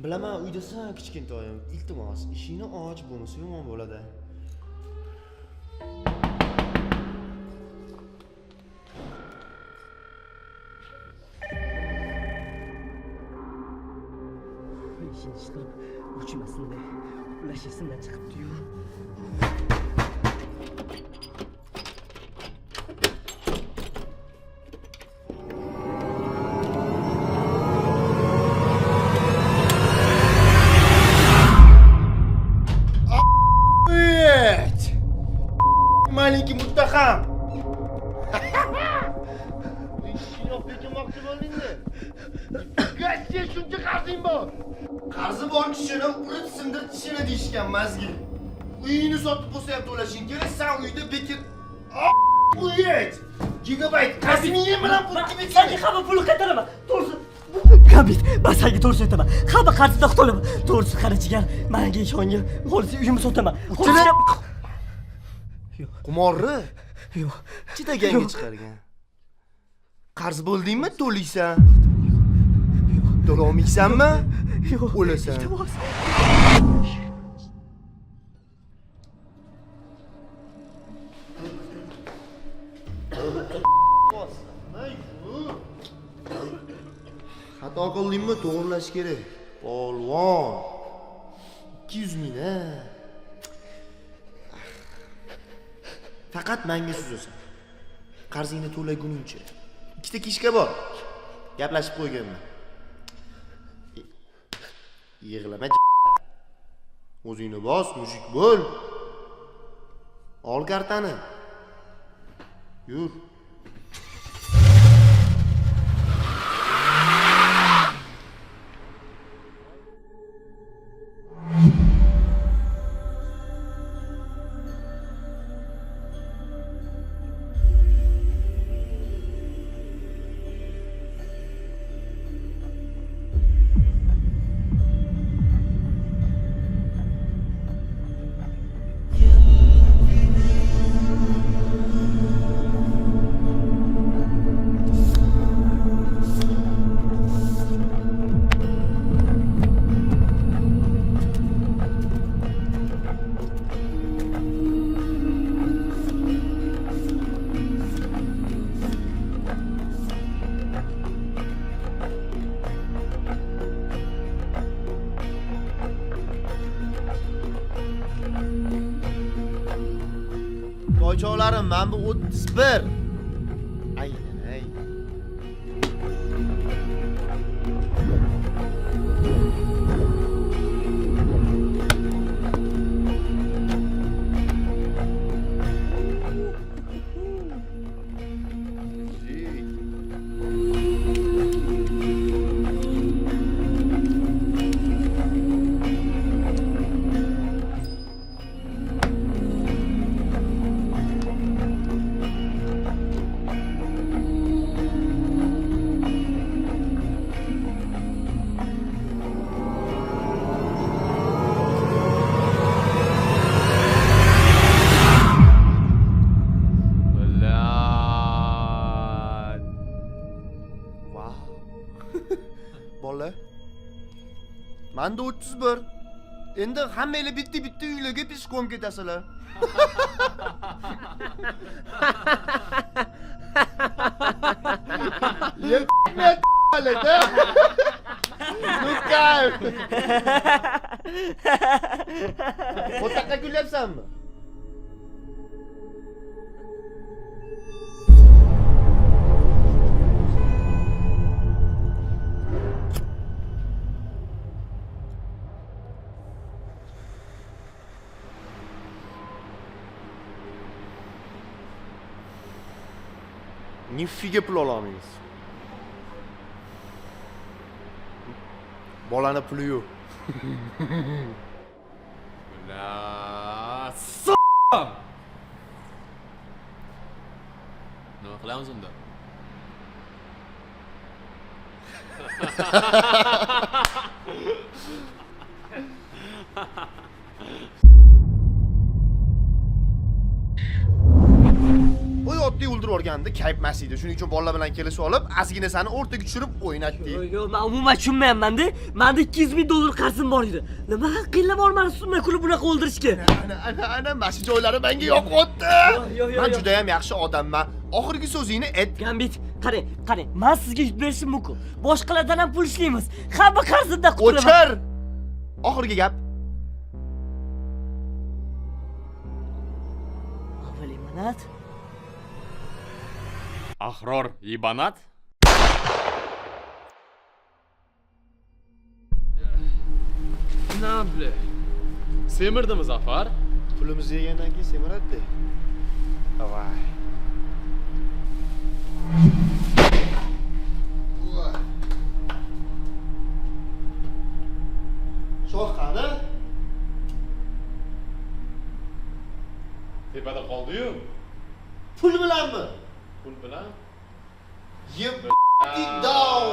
Bilaman, uydasan, kichkintoyim. Iltimos, ishingni och, bo'lmasa yomon bo'ladi. Eshikni chiqarib o'chmasin-da. Ulash esimdan chiqibdi-yu. Evet. Маленький muttaham. Eshikni olib bermoqchi bo'ldingmi? Gazga shuncha qarzing bor. Qarzi bor kishini urib sindir tishini deyishgan mazgi. Uyingni sotib bo'lsa ham to'lashing kerak, san uyda bekor. Охуеть! Gigabayt qarzingni bilan pul Senga hamma pulni qaytaraman. To'g'risi, Gambit, man senga to'g'risini aytaman. Hamma qarzimdan qutulaman. To'g'risi qara jigar, menga ishongin. Xohlasa uyimni sotaman. Uchala- Yo'q, Qumorni yo'q. chidaganga chiqargan. Qarz bo'ldingmi, to'laysan. To'lolmaysanmi? Yo'q. O'lasan. Iltimos. Xato qildingmi, to'g'irlash kerak. Polvon. 200 ming a. Faqat menga suzasan. Qarzingni to'laguningcha. Ikkita kishka bor. Gaplashib qo'yganman. Yig'lama. O'zingni bos, mushuk bo'l. Ol kartani. Yur. Boychoqlarim, men bu 31. Aylanay. Блядь. Vau. Bola. Menda 31. Endi hammanglar bitta-bitta uylarga пешком ketasizlar. Ебать, да? Ну кайф. Qo'taqqa kulyapsanmi? Нифига pul ololmaymiz. Bolani puli yo'q. Бля. Nima qilamiz unda? Voy, otdek o'ldirib. o'ldirib yuborganda kayf emas edi. Shuning uchun bolalar bilan kelishib olib, ozgina seni o'rtaga tushirib o'ynatdik. Yo'q, man umuman tushunmayapman-da. Menda 200 ming dollar qarzim bor edi. Nima haqqinglar bor mani summa kulib bunaqa o'ldirishga? Ana, ana, ana, mana shu joylari menga yoqyapti. Yo'q, yo'q, Men yo'q. juda ham yaxshi odamman. Oxirgi so'zingni ayt. Gambit, qarang, qarang, men sizga yutib berishim mumkin. Boshqalardan ham pul ishlaymiz. Hamma qarzimdan qutulaman. O'chir. Oxirgi gap. Avval limonad. Ahror ебанат? На, бля. Semirdimi Zafar? Pulimizni yegandan keyin semiradi. Давай. Shoh qani? Tepada qoldi-yu. Pul bilanmi? Pul bilan. Yeb down.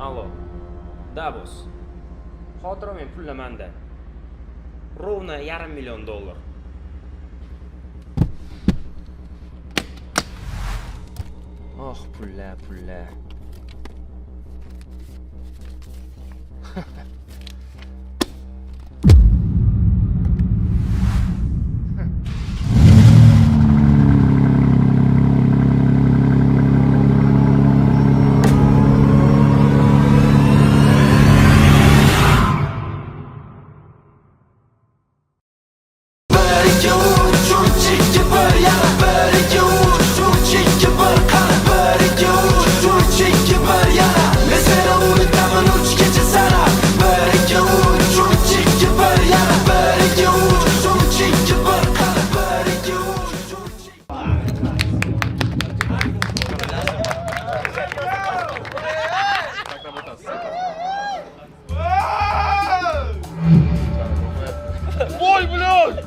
Allo. Да, босс. Xavotir olmang, pullar manda. Ровно 500 000 dollar. Oh, pullar, pullar. Voy, блядь!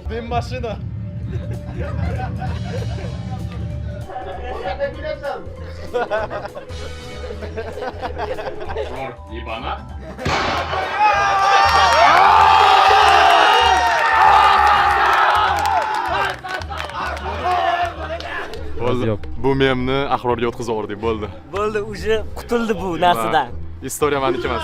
Дым машина. Ahror ебанат? Bo'ldi. Bu memni Ahrorga o'tkazib yubordik, bo'ldi. Bo'ldi, уже qutuldi bu narsadan. История maniki emas.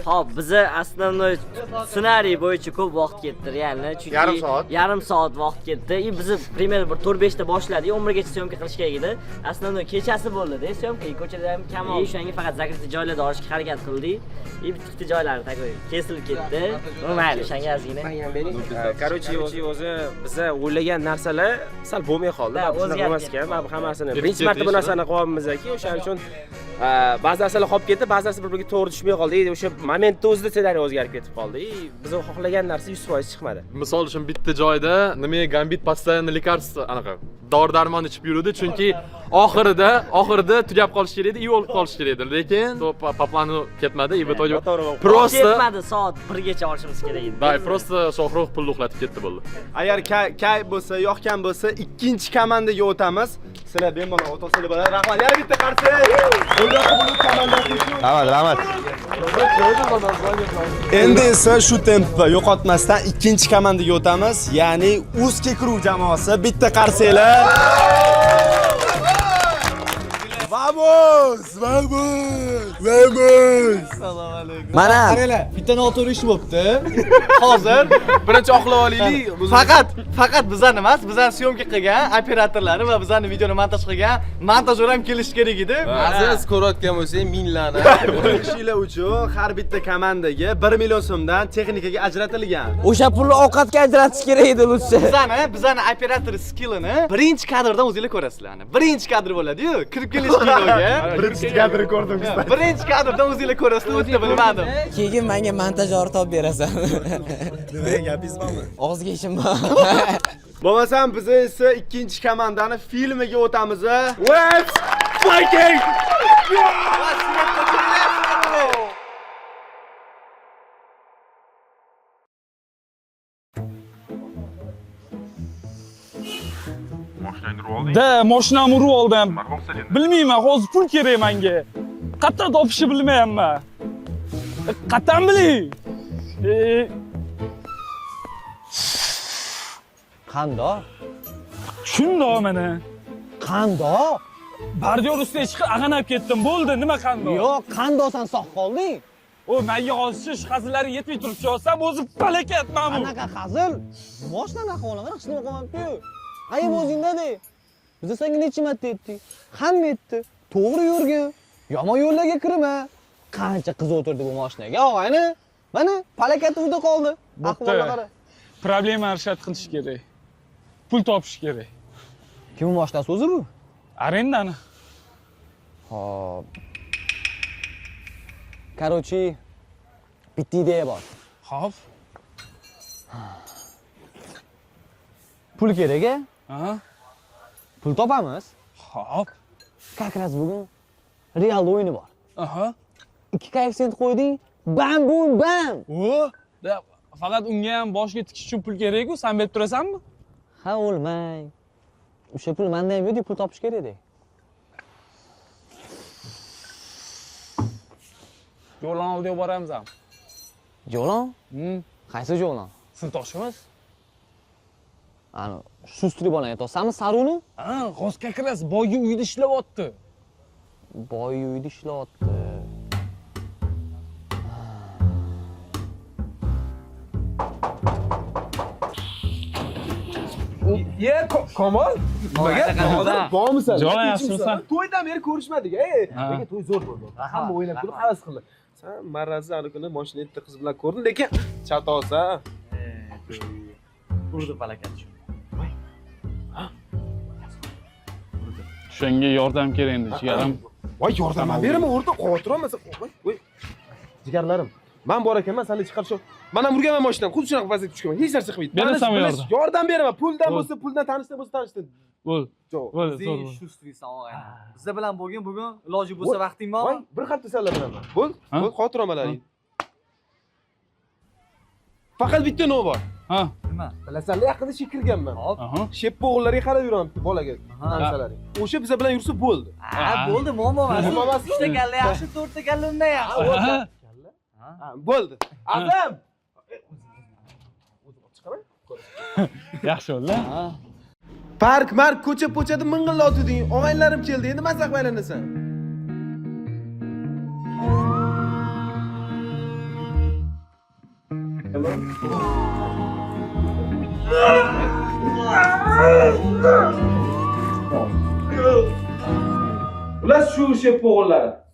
Hop, biza основной ssenariy bo'yicha ko'p vaqt ketdi, реально, chunki Yarim soat. Yarim soat vaqt ketdi. И bizni примерно bir 4-5 ta boshladik, 11 gacha съёмка qilish kerak edi. Основной kechasi bo'ldi-da, съёмка, ko'chada ham kam oldi. O'shanga faqat закрытый joylarda olishga harakat qildik. И bitta ikkita joylari такой kesilib ketdi. Ну, mayli, o'shanga ozgina. Короче, o'zi biza o'ylagan narsalar sal bo'lmay qoldi. Да, Baribir shunaqa o'zgarib bo'lmas ketdi. ekan. Baribir hammasini Yetib birinchi marta bu ketdi narsani qilyapmiz-ki, o'shaning uchun ba'zi narsalar qolib ketdi, ba'zi narsa bir-biriga to'g'ri tushmay qoldi. И o'sha momentda o'zida ssenariy o'zgarib ketib qoldi. И biz xohlagan narsa 100% chiqmadi. Misol uchun bitta joyda nimaga Gambit постоянно лекарство anaqa dori darmon ichib yurdi, chunki oxirida tugab qolishi kerak edi, и o'lib qolishi kerak edi. Lekin то по плану ketmadi, и в итоге Noto'g'ri bo'lib просто Ketmadi, soat 1 gacha olishimiz kerak edi. Да, просто Shohruh pulni uxlatib ketdi, bo'ldi. Agar kayf bo'lsa, yoqgan bo'lsa, ikkinchi komandaga o'tamiz. Sizlar bemalol o'tasizlar bo'ladi. Rahmat. Yana bitta qarsak. Bulut komandasi uchun. Rahmat, rahmat. Endi esa shu tempni yo'qotmasdan ikkinchi komandaga o'tamiz. Ya'ni Uzki Crew jamoasi. Bitta qarsanglar. Vamos! Vamos! Vamos! Assalomu alaykum. Mana Qaranglar, bitta noto'g'ri ish bo'libdi. Hozir Birinchi oqlab olaylik. Faqat bizani emas, bizani съёмка qilgan operatorlari va bizani videoni montaj qilgan montajyor ham kelishi kerak edi. Aziz ko'rayotgan bo'lsang minglarni. Ishinglar uchun har bitta komandaga 1 million so'mdan texnikaga ajratilgan. O'sha pulni ovqatga ajratish kerak edi lutfi. Bizani operator skillini birinchi kadrdan o'zinglar ko'rasizlar. Birinchi kadr bo'ladi-yu, kirib kelish kinoga. Birinchi kadrni ko'rdim. Birinchi kadrdan o'zinglar ko'rasizlar, o'tda bilmadim. Keyin menga montajyor topib berasan. Nima gapingiz bormi? Og'izga ishim bor. Bo'lmasam biz esa ikkinchi komandani filmiga o'tamiz. Let's fucking go! Da, mashinamni urib oldim. Bilmayman, hozir pul kerak menga. Qayerdan topishni bilmayapman. Qayerdan bilay? Qandoq? Shundoq mana. Qandoq? Bardyor ustiga chiqib ag'anab ketdim. Bo'ldi, nima qandoq? Yo'q, qandoq san sog' qolding? O, menga hozircha shu hazillarga yetmay turibdi. Olsam o'zi palakat mana bu. Qanaqa hazil? Moshinani ahvolini qara, hech nima qilmabdi-yu. Ayb o'zingda-da. Biz senga necha marta aytdik? Hamma aytdi. To'g'ri yurgin, yomon yo'llarga kirma. Qancha qiz o'tirdi bu mashinaga, og'ayni. Mana palakat uyda qoldi. Ahvolni qara. Problema решать qilish kerak. Pul topish kerak. Kimning mashinasi o'zi bu? Arendani. Hop. Короче, bitta ideya bor. Hop. Pul kerak a? Ha? Pul topamiz. Hop. Как раз bugun Real o'yini bor. Aha. 2 koeffitsient qo'yding, bam bum bam. O, da, faqat unga ham boshga tikish uchun pul kerak-ku, sen berib turasanmi? Ha, o'lmang. O'sha pul menda ham yo'q, pul topish kerak-da. Jo'lon oldiga boramiz ham. Jo'lon? Qaysi jo'lon? Sinfdoshimiz. Ana, shustri bolani aytyapsanmi, Saruni? Ha, hozir как раз boyga uyida ishlayapti. Boy uyida ishlayapti. Ye, Kamol. Nimaga? Bormisan? Jo'lon yaxshimisan? To'ydan beri ko'rishmadik, ey. Lekin to'y zo'r bo'ldi. Hamma o'ynab kulib havas qildi. Sen marazzi ana kuni mashina bitta qiz bilan ko'rdim, lekin chatosan. Urdi palakat shu. Shunga yordam kerak endi, jigarim. Voy, yordam ham beraman, o'rta xavotir olma sen. Voy, voy. Jigarlarim, men bor ekanman, seni chiqarib shu. Men ham urganman mashinadan, xuddi shunaqa vaziyatga tushganman. Hech narsa qilmaydi. Berasanmi Tanish, bilish, yordam? Yordam beraman. Puldan Bo'l. bo'lsa, puldan, tanishdan bo'lsa, tanishdan. Bo'l. Jo'q. Bo'l, zo'r bo'l. Shustrisan og'ayni. Bizlar bilan bo'lgin bugun, iloji bo'lsa vaqting Voy, bir hafta senlar bilanman. Bo'l, Ha? bo'l, xavotir olmalaring. Faqat bitta no bor. Ha. Nima? Bilasanlar, yaqinda shek kirganman. Aha. Sheppa o'g'illarga qarab yuraman bitta bolaga, tanishlaring. O'sha biza bilan yursa bo'ldi. Ha, bo'ldi, muammo emas. Muammo emas. 3 ta kalla yaxshi, 4 ta kalla undan yaxshi. Aha. Ha, bo'ldi. Azam! Chiqaman. Yaxshi bo'ldi. Park, mark, ko'cha po'chada ming'illatding. Og'aynilarim keldi, endi mazax qilib aylanasan. Ular shu sheppa o'g'illari.